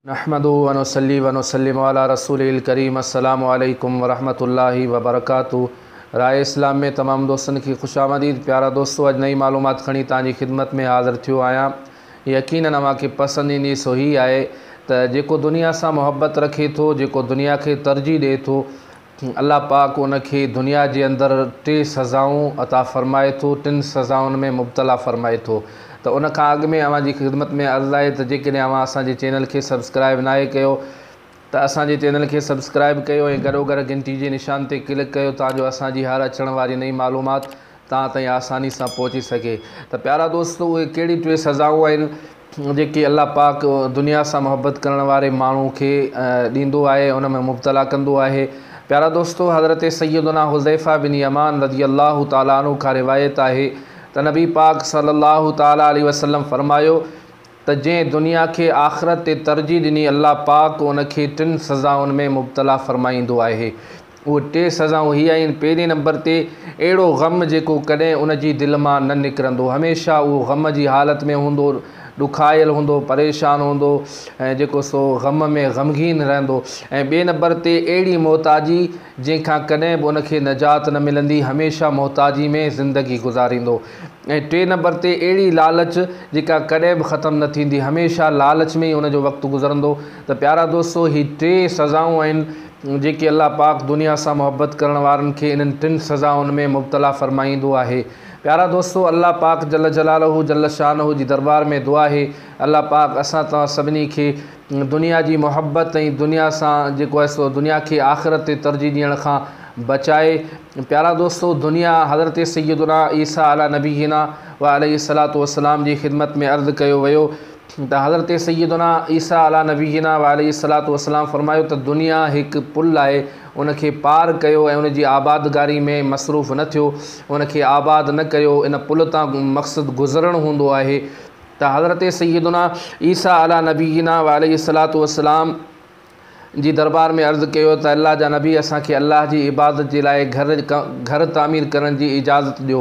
نحمده ونصلي ونسلم علي رسوله الڪريم السلام عليڪم ورحمة الله وبرڪاته راء اسلام ۾ تمام دوستن کي خوش آمديد پيارا دوستو اڄ نئين معلومات کڻي توهان جي خدمت ۾ حاضر ٿيو آهيان يقينن اوهان کي پسند ايندي سو هي آهي ته جيڪو دنيا سان محبت رکي ٿو جيڪو دنيا کي ترجيح ڏئي ٿو الله پاڪ ان کي دنيا جي اندر ٽي سزائون عطا فرمائي ٿو، ٽن سزائن ۾ مبتلا فرمائي ٿو ته ان کان اڳ ۾ اوهان جي خدمت ۾ عرض آهي ته جيڪڏهن اوهان اسان جي چينل کي سبسڪرائب ناهي ڪيو ته اسان جي چينل کي سبسڪرائب ڪيو ۽ گڏوگڏ گهنٽي جي نشان تي ڪلڪ ڪيو تان جو اسان جي هر اچڻ واري نئين معلومات توهان تائين آساني سان پهچي سگهي ته پيارا دوستو اهي ڪهڙي ٽي سزائون آهن جيڪي الله پاڪ دنيا سان محبت ڪرڻ واري ماڻهو کي ڏيندو آهي ان ۾ مبتلا ڪندو آهي پيارا دوستو حضرت سيدنا حذيفه بن يمان رضي الله تعالٰي عنه کان روايت آهي ته نبي پاڪ صلي الله تعالٰي عليه وسلم فرمايو ته جنهن دنيا کي آخرت تي ترجيح ڏني الله پاڪ ان کي ٽن سزائن ۾ مبتلا فرمائيندو آهي. اهي ٽي سزائون هي آهن، پهرين نمبر تي اهڙو غم جيڪو ڪڏهن ان جي دل مان نه نڪرندو، هميشه اهو غم جي حالت ۾ هوندو، ڏکايل هوندو، پريشان هوندو ۽ جيڪو سو غم ۾ غمگين رهندو ۽ ٻئي نمبر تي اهڙي محتاجي جنهن کان ڪڏهن به ان کي نجات نه ملندي، هميشه محتاجي ۾ زندگي گذاريندو ۽ ٽئين نمبر تي اهڙي لالچ جيڪا ڪڏهن به ختم نه ٿيندي، هميشه لالچ ۾ ئي ان جو وقت گذرندو ته پيارا دوستو هي ٽي سزائون آهن جيڪي الله پاڪ دنيا سان محبت ڪرڻ وارن کي انهن ٽن سزائن ۾ مبتلا فرمائيندو آهي. پيارا دوستو الله پاڪ جل جلاله جل شانه جي دربار ۾ دعا آهي الله پاڪ اسان توهان سڀني کي دنيا جي محبت ۽ دنيا سان جيڪو آهي سو دنيا کي آخرت تي ترجيح ڏيڻ کان بچائي. پيارا دوستو دنيا حضرت سيدنا عيسيٰ علي نبينا وعليه الصلوة والسلام جي خدمت ۾ عرض ڪيو ويو ته حضرت سيدنا عيسيٰ علي نبينا وعليه الصلوة والسلام فرمايو ته دنيا هڪ پل آهي ان کي پار ڪيو ۽ ان جي آبادگاري ۾ مصروف نه ٿيو ان کي آباد نه ڪيو ان پل تان مقصد گذرڻ هوندو آهي ته حضرت سيدنا عيسيٰ علي نبينا وعليه الصلوة والسلام جي دربار ۾ عرض ڪيو ته الله جا نبي اسان کي الله جي عبادت جي لاء گهر گهر تعمير ڪرڻ جي اجازت ڏيو.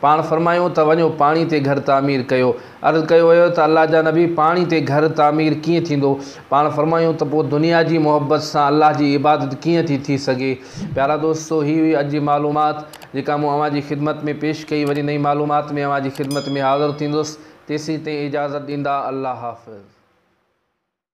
پاڻ فرمايو ته وڃو پاڻي تي گهر تعمير ڪيو. عرض ڪيو ويو ته الله جا نبي پاڻي تي گهر تعمير ڪيئن ٿيندو؟ پاڻ فرمايو ته پوء دنيا جي محبت سان الله جي عبادت ڪيئن ٿي ٿي سگهي؟ پيارا دوستو هي هئي اڄ جي معلومات جيڪا مون اوهان جي خدمت ۾ پيش ڪئي وري نئين معلومات ۾ اوهان جي خدمت ۾ حاضر ٿيندس تيسين تائين اجازت ڏيندا الله حافظ.